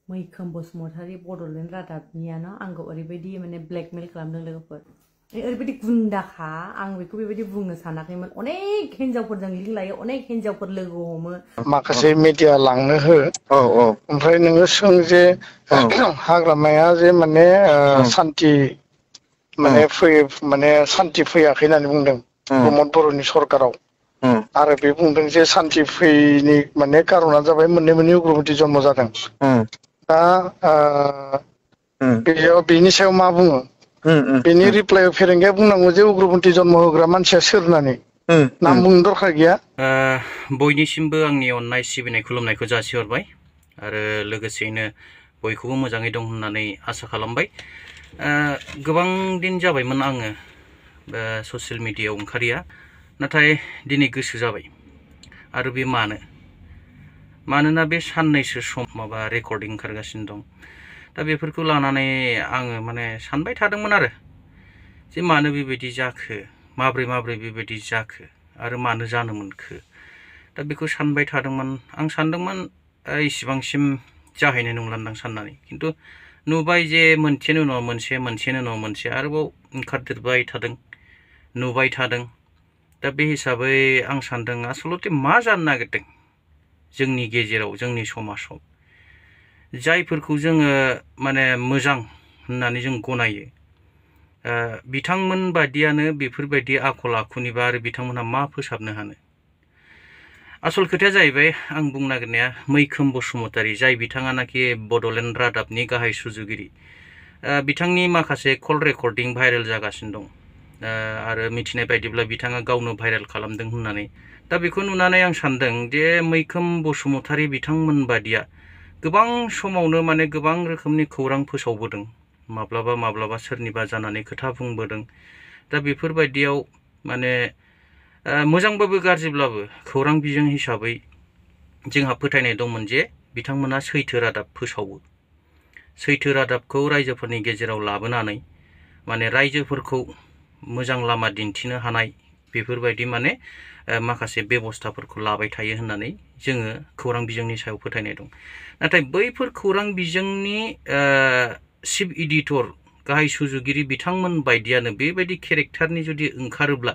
मैखोम बसुमतारी बड'लेण्ड रादाबनियानो आंखौ ओरैबायदि माने ब्लेकमेल खालामदों लोगोफोर ओरैबायदि गुन्दाखा आं बेखौ बेबायदि बुंनो सानाखैमोन अनेक हिन्जावफोरजों लिंक लायो अनेक हिन्जावफोर लोगो हमो माखासे मिडिया लांनो हो ओमफ्राय नोङो सों जे हाग्रामाया जे माने सान्ति माने माने सान्ति फैयाखै होननानै बुंदों प्रमद बर'नि सरकाराव आरो बे बुंदों जे सान्ति फैयैनि माने कारना जाबाय मोननै उग्रपन्थि जन्म जादों दा बेयाव बेनि सायाव मा बुङो बेनि रिप्लाइआव फेरेंगाया बुंनांगौ जे उग्रपन्थि जन्म होग्रा मानसिया सोर होननानै नाम बुंनो दरखार गैया बयनिसिमबो आंनि अननाय सिबिनाय खुलुमनायखौ जासिहरबाय आरो लोगोसेयैनो बयखौबो मोजाङै दं होननानै आसा खालामबाय गोबां दिन जाबायमोन आङो ससियेल मिडियायाव ओंखारिया नाथाय दिनै गोसो जाबाय आरो बे मानोना बे साननैसो सम माबा रेकर्डिं ओंखारगासिनो दं दा बेफोरखौ लानानै आङो माने सानबाय थादोंमोन आरो जे मानो बेबायदि जाखो माब्रै बेबायदि जाखो आरो मानो जानो मोनखो दा बेखौ सानबाय थादोंमोन आं सानदोंमोन इसिबांसिम जाहैनाय नंलादां साननानै खिन्थु नुबाय जे मोनसेनि उनाव मोनसे आरोबाव ओंखारदेरबाय थादों नुबाय थादों दा बे हिसाबै आं सानदों आसलते मा जानो नागिरदों जोंनि गेजेराव जोंनि समाजाव जायफोरखौ जोङो माने मोजां होननानै जों गनायो बिथांमोन बादियानो बेफोरबायदि आखल आखुनिबा आरो बिथांमोनहा मा फोसाबनो हानो आसल खोथाया जाहैबाय आं बुंनो नागिरनाया मैखोम बसुमतारी जाय बिथाङानाखि बड'लेण्ड रादाबनि गाहाय सुजुगिरि बिथांनि माखासे कल रेकर्डिं भाइरेल जागासिनो दं आरो मिथिनाय बायदिब्ला बिथाङा गावनो भाइरेल खालामदों होननानै दा बेखौ नुनानै आं सानदों जे मैखोम बसुमतारी बिथांमोन बादिया गोबां समावनो माने गोबां रोखोमनि खौरां फोसावबोदों माब्लाबा सोरनिबा जानानै खोथा बुंबोदों दा बेफोरबायदियाव माने मोजांबाबो गाज्रिब्लाबो खौरां बिजों हिसाबै जोंहा फोथायनाय दंमोन जे बिथांमोना सैथो रादाब फोसावो सैथो रादाबखौ रायजोफोरनि गेजेराव लाबोनानै माने रायजोफोरखौ मोजां लामा दिन्थिनो हानाय बेफोरबायदि माने माखासे बेबस्थाफोरखौ लाबाय थायो होननानै जोङो खौरां बिजोंनि सायाव फोथायनाय दं नाथाय बैफोर खौरां बिजोंनि चिफ एडिटर गाहाय सुजुगिरि बिथांमोन बायदियानो बेबायदि केरेक्टारनि जुदि ओंखारोब्ला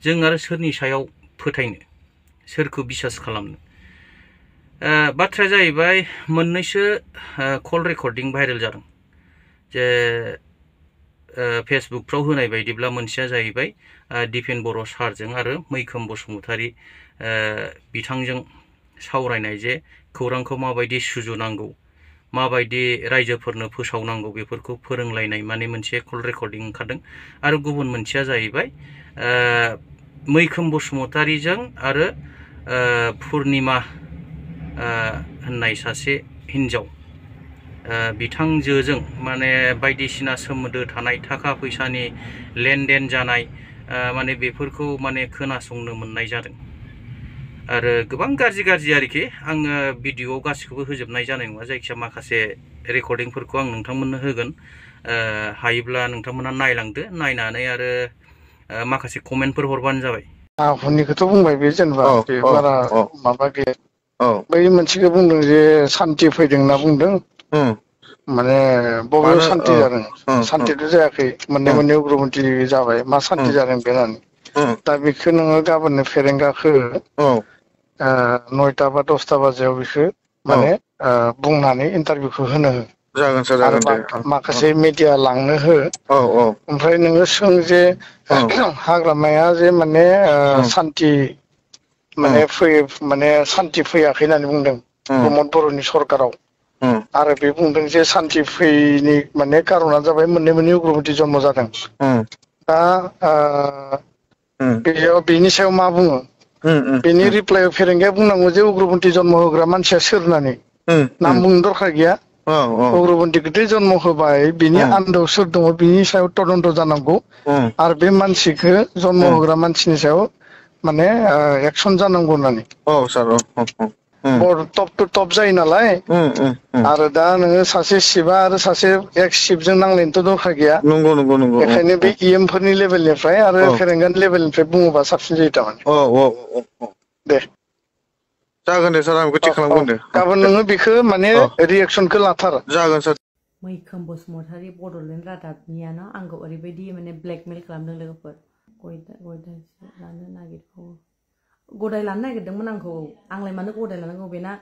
जों आरो सोरनि सायाव फोथायनो सोरखौ बिसास खालामनो बाथ्राया जाहैबाय मोननैसो कल रेकर्डिं भाइरेल जादों जे फेसबुकफ्राव होनाय बायदिब्ला मोनसेया जाहैबाय दिपेन बर' सारजों आरो मैखोम बसुमतारी बिथांजों सावरायनाय जे खौरांखौ माबायदि सुजुनांगौ माबायदि रायजोफोरनो फोसावनांगौ बेफोरखौ फोरोंलायनाय माने मोनसे कल रेकर्डिं ओंखारदों आरो गुबुन मोनसेया जाहैबाय मैखोम बसुमतारीजों आरो पुर्निमा होननाय सासे हिन्जाव बिथांजोजों माने बायदिसिना सोमोन्दो थानाय थाखा फैसानि लेनदेन जानाय माने बेफोरखौ माने खोनासंनो मोननाय जादों आरो गोबां गाज्रि आरोखि आङो भिडिअआव गासिखौबो होजोबनाय जानाय नङा जायखिया माखासे रेकर्डिंफोरखौ आं नोंथांमोननो होगोन हायोब्ला नोंथांमोना नायलांदो नायनानै आरो माखासे कमेन्टफोर हरबानो जाबाय आहुनिखौथ' बुंबाय बे जेनेबा बे बारा माबा गैया बै मोनसेखौ बुंदों जे सान्ति फैदों होनना बुंदों माने बबेयाव सान्ति जादों सान्तिथ' जायाखै मोननै उग्रपन्थि जाबाय मा सान्ति जादों बे होननानै दा बेखौ नोङो गाबोननो फेरेंगाखौ 9टा बा 10टा बाजियाव बेखौ माने बुंनानै इन्टारभिउखौ होनो हो आरो माखासे मिडिया लांनो हो ओमफ्राय नोङो सों जे हाग्रामाया जे माने सान्ति माने सान्ति फैयाखै होननानै बुंदों प्रमद बर'नि सरकाराव आरो बे बुंदों जे सान्ति फैयैनि माने कारना जाबाय मोननै उग्रपन्थि जन्म जादों दा बेयाव बेनि सायाव मा बुङो बेनि रिप्लाइआव फेरेंगाया बुंनांगौ जे उग्रपन्थि जन्म होग्रा मानसिया सोर होननानै नाम बुंनो दरखार गैया उग्रपन्थिखौथ' जन्म होबाय बिनि आन्दोआव सोर दङ बिनि सायाव तदन्त जानांगौ आरो बे मानसिखौ जन्म होग्रा मानसिनि सायाव माने एक्सन जानांगौ होननानै टप टु टप जायो नालाय आरो दा नोङो सासे सिफआ आरो सासे एक्स सिफजों नांलायनोथ' दरखार गैया बेखायनो बे इएमफोरनि लेभेलनिफ्राय आरो फेरेंगानि लेभेलनिफ्राय बुङोबा साबसिन जायो थारमाने दे जागोन दे सार आं बेखौ थिग खालामगोन दे गाबोन नोङो बेखौ माने रिएक्सनखौ लाथार जागोन सार मैखोम बसुमतारी बड'लेण्ड रादाबनियानो आंखौ ओरैबायदि माने ब्लेकमेल खालामदों लोगोफोर गदाय लानो नागिरखौ गदाय लानो नागिरदोंमोन आंखौ आंलाय मानो गदाय लानांगौ बेना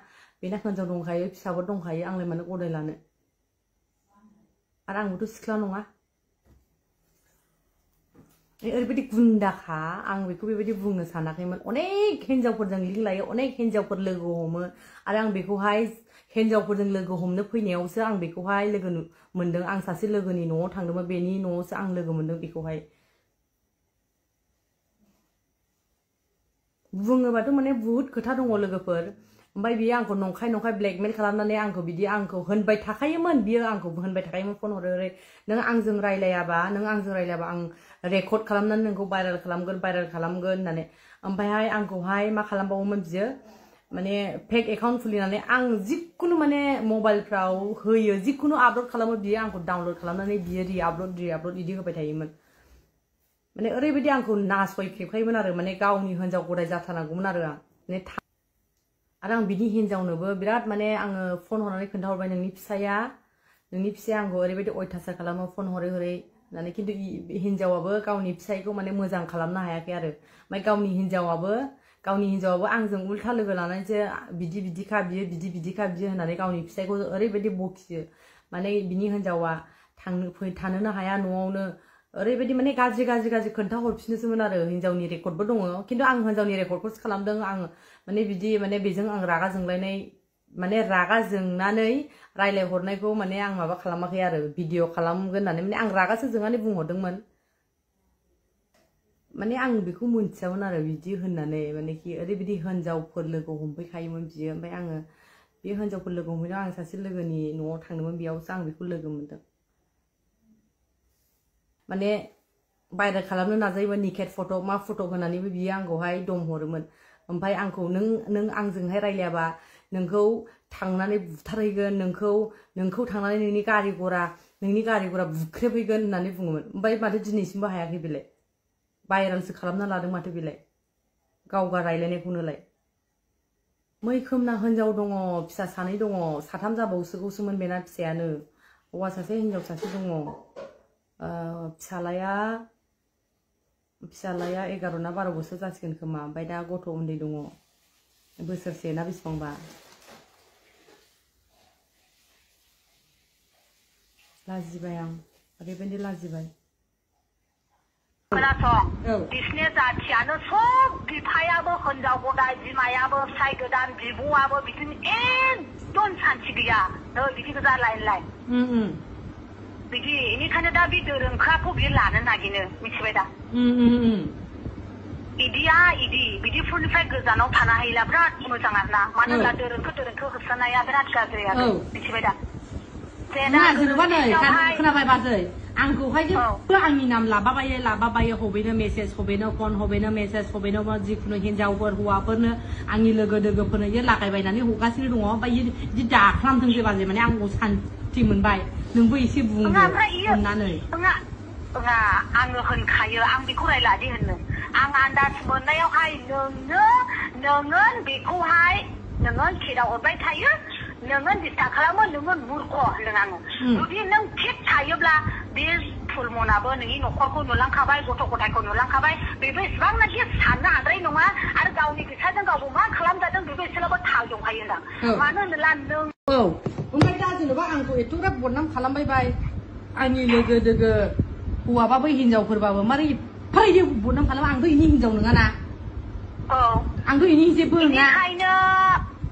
हिनजाव दंखायो फिसाबो दंखायो आंलाय मानो गदाय लानो आरो आंबोथ' सिख्ला नङा ओरैबायदि गुन्दाखा आं बेखौ बेबायदि बुंनो सानाखैमोन अनेक हिनजावफोरजों लिंक लायो अनेक हिनजावफोर लोगो हमो आरो आं बेखौहाय हिनजावफोरजों लोगो हमनो फैनायावसो आं बेखौहाय लोगो मोनदों आं सासे लोगोनि न'आव थांदोंमोन बेनि न'आवसो आं लोगो मोनदों बेखौहाय बुङोबाथ' माने बुहुत खोथा दङ लोगोफोर ओमफ्राय बियो आंखौ नंखाय ब्लेकमेल खालामनानै आंखौ बिदि आंखौ होनबाय थाखायोमोन बियो आंखौ होनबाय थाखायोमोन फन हरै नों आंजों रायलायाबा आं रेकर्ड खालामनानै नोंखौ भाइरेल खालामगोन होननानै ओमफ्रायहाय आंखौहाय मा खालामबावोमोन बियो माने फेक एकाउन्ट खुलिनानै आं जिखुनु माने मबाइलफ्राव होयो जिखुनु आपल'ड खालामो बियो आंखौ डाउनल'ड खालामनानै बियो रिआपल'ड बिदि होबाय थायोमोन माने ओरैबायदि आंखौ नासयखेबखायोमोन आरो माने गावनि हिनजाव गदाय जाथारनांगौमोन आरो आं माने आरो आं बिनि हिनजावनोबो बिराद माने आङो फन हरनानै खोन्थाहरबाय नोंनि फिसाया आंखौ ओरैबायदि अयथासार खालामो फन हरै होननानै खिन्थु हिनजावाबो गावनि फिसायखौ माने मोजां खालामनो हायाखै आरो ओमफ्राय गावनि हिनजावाबो आंजों उल्था लोगो लानानैसो बिदिखा बियो होननानै गावनि फिसायखौ ओरैबायदि बखियो माने बिनि हिनजावा थानोनो हाया न'आवनो ओरैबायदि माने गाज्रि खोन्था हरफिनोसोमोन आरो हिनजावनि रेकर्डबो दङ खिन्थु आं हिनजावनि रेकर्डखौसो खालामदों आं माने बिदि माने बेजों आं रागा जोंलायनाय माने रागा जोंनानै रायलायहरनायखौ माने आं माबा खालामाखै आरो भिडिअ खालामगोन होननानै माने आं रागासो जोंनानै बुंहरदोंमोन माने आं बेखौ मोनथियामोन आरो बिदि होननानै माने कि ओरैबायदि हिनजावफोर लोगो हमफैखायोमोन बियो ओमफ्राय आङो बे हिनजावफोर लोगो हमहैनायाव आं सासे लोगोनि न'आव थांदोंमोन बेयावसो आं बेखौ लोगो मोनदों माने भाइरेल खालामनो नाजायोमोन निकेट फट' मा फट' होनानैबो बियो आंखौहाय दम हरोमोन ओमफ्राय आंखौ नों आंजोंहाय रायलायाबा नोंखौ थांनानै बुथारहैगोन नोंखौ थांनानै नोंनि गारि गरा बुख्रेबहैगोन होननानै बुङोमोन ओमफ्राय माथो दिनैसिमबो हायाखै बेलाय भाइरेलसो खालामना लादों माथो बेलाय गावगा रायलायनायखौनोलाय मैखोमना हिनजाव दङ फिसा सानै दङ साथाम जाबावसोगौसोमोन बेना फिसायानो हौवा सासे हिनजाव सासे दङ फिसालाया 11 ना 12 बोसोर जासिगोन खोमा ओमफ्राय दा गथ' उन्दै दङ बोसोरसे ना बेसेबांबा लाजिबाय आं ओरैबायदि लाजिबाय बिसोरनि जाथियानो सब बिफायाबो हिनजाव गदाय बिमायाबो फिसाय गोदान बिब'आबो बिदिनो एकदम सान्थि गैया बिदि गोजा लाइन बिदि बेनिखायनो दा बे दोरोंखाखौ बियो लानो नागिरो मिथिबाय दा बिदिफोरनिफ्राय गोजानाव थानो हायोला बिराद मोजां आरोना मानो होनब्ला दोरोंखौ होबथानाया बिराद गाज्रि आरो मिथिबाय दा जेनेबा नै खोनाबाय बाजै आंखौहाय जेबो आंनि नाम लाबाबायो हबेनो मेसेज हबेनो फन हबेनो मेसेज हबेनो जिखुनु हिनजावफोर हौवाफोरनो आंनि लोगोफोरनो इयो लागायबायनानै हगासिनो दङ ओमफ्राय बिदि दाख्लामथोंसै बाजै माने आंखौ सान्थि मोनबाय नोंबो एसे बुंदो अननानै आङो होनखायो आं बेखौ रायलादि होनो आं आन्दाज मोननायावहाय नोङो बेखौहाय नोङो खेदाव हरबाय थायो नोङो दिस्टार्ब खालामो नोङो मुर्ख होनदों आङो जुदि नों फिट थायोब्ला बे फुलमनाबो नोंनि न'खरखौ नुलांखाबाय गथ' गथायखौ नुलांखाबाय बेबो इसेबांनाखि साननो हाद्राय नङा आरो गावनि फिसाजों गावबो मा खालामजादों बेबो एसेबाबो थाल दंखायो होनदां मानो होनोब्ला नों ओमफ्राय दा जेनेबा आंखौ एथ'ग्राब बदनाम खालामबाय आंनि लोगो हौवाबाबो हिनजावफोरबाबो मारै एफायदि बदनाम खालामो आंथ' इनि हिनजाव नङाना आंथ' इनि जेबो नङा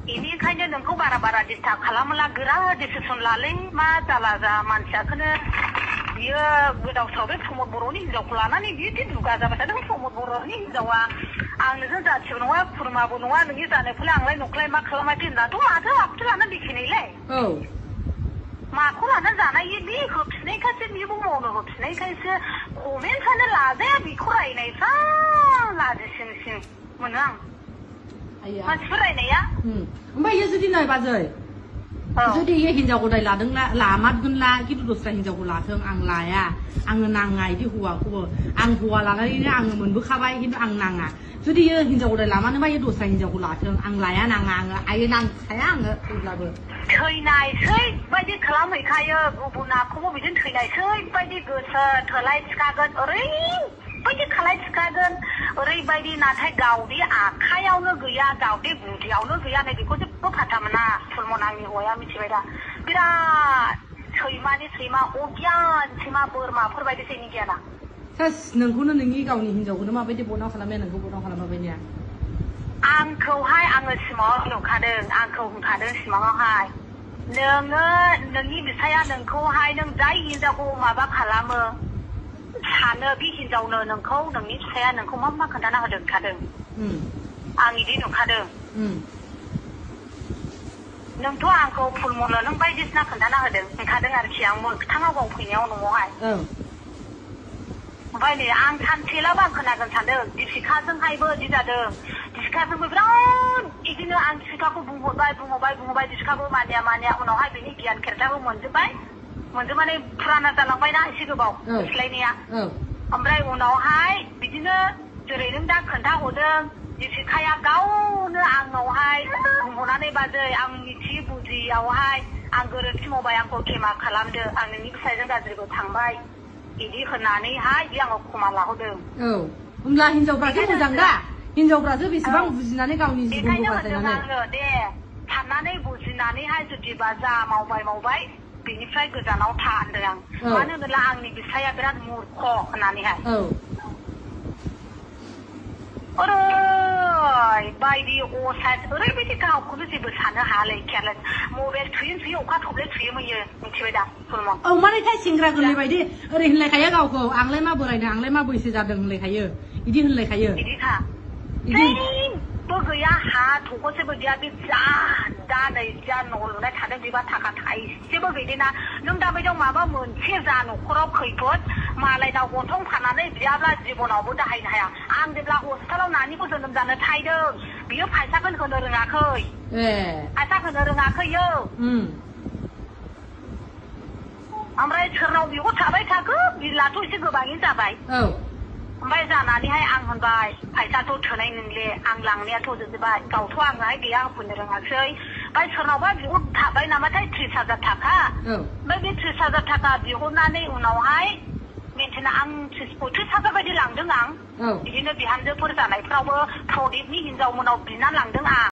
बेनिखायनो नोंखौ बारा डिस्टार्ब खालामोला गोरा डिसिसन लालै मा जाला जा मानसियाखौनो बियो गोदाव सोराव प्रमद बर'नि हिनजावखौ लानानै बिदि दुगा जाबाय थादों प्रमद बर'नि हिनजावा आं नोंजों जाथिबो नङा खुरमाबो नङा नोंनि जानायखौलाय आंलाय न'खौलाय मा खालामाखै होनदाथ' माथो आखुथो लाना देखायनायलाय माखौ लाना जानाय बे होफिननायखायसो बेबो मावनो होफिननायखायसो कमेन्टआनो लाजाया बेखौ रायनायफ्रा लाजिसिंसिं मोनो आं मानसिफोर रायनाया ओमफ्राय इयो जुदि नै बाजै जुदि हिनजावखौ दाय लादोंला लामादगोनला खिन्थु दस्रा हिनजावखौ लाथों आं लाया आङो नाङा इदि हौवाखौबो आं हौवा लानानैनो आङो मोनबोखाबाय खिन्थु आं नाङा जुदि हिनजावखौ दाय लामानोबा दस्रा हिनजावखौ लाथों आं लाया नाङा आङो आयो नांखाया आङो थैब्लाबो थैनायसै बायदि खालामहैखायो गुबुनाखौबो बिदिनो थैनायसै बायदि गोसो थोलाय थिखागोन ओरैबायदि खालाय थिखागोन ओरैबायदि नाथाय गावदि आखायावनो गैया गावदि गुदियावनो गैया नै बेखौ जेबो फाथा मोना सलमन आंनि हौवाया मिथिबाय दा बिराद सैमानि सैमा अगियान सैमा बोरमाफोर बायदि सैनि गियाना सास नोंखौनो नोंनि गावनि हिनजावखौनो माबायदि बनाव खालामनाया नोंखौ बनाव खालामाबायनिया आंखौहाय आङो सिमाङाव नुखादों आंखौ होनखादों सिमाङावहाय नोङो नोंनि बिफाया नोंखौहाय नों जाय हिनजावखौ माबा खालामो सानो बे हिनजावनो नोंखौ नोंनि फिसाया नोंखौ मा खोन्थाना होदों होनखादों आं इदि नुखादों नोंथ' आंखौ फुलमनो नों बायदिसिना खोन्थाना होदों होनखादों आरोखि आं मोगथाङाव गाव फैनायाव न'आवहाय ओमफ्राय नै आं सानसेलाबो आं खोनागोन सानदों दिपिकाजोंहायबो इदि जादों दिपिकाजोंबो बिराद बिदिनो आं दिपिकाखौ बुंहरबाय दिपिकाबो मानिया उनावहाय बिनि गियान खेरथाबो मोनजोबनानै फुराना जालांबायना एसे गोबाव सिलायनाया ओमफ्राय उनावहाय बिदिनो जेरै नों दा खोन्थाहरदों दिपिकाया गावनो आंनावहाय बुंहरनानै बाजै आं मिथि बुजियावहाय आं गोरोन्थि मावबाय आंखौ खेमा खालामदो आं नोंनि फिसायजों गाज्रिबो थांबाय बिदि होननानैहाय बे आंखौ खमा लाहरदों होमब्ला हिनजावफ्रासो मोजां दा हिनजावफ्रासो बेसेबां बुजिनानै गावनि जिबनखौ बासायनानै दे साननानै बुजिनानैहाय जुदिबा जा मावबाय बेनिफ्राय गोजानाव था होनदों आं मानो होनोब्ला आंनि बिफाया बिराद मुर्ख होननानैहाय ओरैबायदि असाइद ओरैबायदि गावखौनो जेबो साननो हायालै केयारलेस मबाइल थुयो अखा थब्ले थुयोमोन मिथिबाय दा सलमन मानोथाय सेंग्रा गोरलै बायदि ओरै होनलायखायो गावखौ आंलाय मा बोरायनो आंलाय मा बैसो जादों होनलायखायो बिदि होनलायखायो बिदिखा जेबो गैया हा थखसेबो गैया बे दा नै जा न' लुनाय थादों बेबा थाखा थाइसेबो गैदेना नों दाबायदियाव माबा मोनसे जा न'खराव खैफोद मालायनाव गन्थं फाननानै बियाब्ला जिबनावबो दाहायनो हाया आं जेब्ला हस्पिटालाव नानिखौ जोनोम जानो थायदों बियो फैसाखौनो होनो रोङाखै फैसा होनो रोङाखैयो ओमफ्राय सोरनाव बिखौ थाबाय थाखो बिलाथ' एसे गोबाङैनो जाबाय ओमफ्राय जानानैहाय आं होनबाय फैसाथ' थोनाय नंले आं लांनायाथ' जोबबाय गावथ' आंहाय गैया होफैनो रोङासै ओमफ्राय सोरनावबा बिहर थाबाय नामाथाय 30,000 थाखा ओमफ्राय बे 30,000 थाखा बिहरनानै उनावहाय मेन्टेना आं 35,000 बायदि लांदों आं बिदिनो बिहामजोफोर जानायफ्रावबो प्रदीपनि हिनजावमोनाव बिना लांदों आं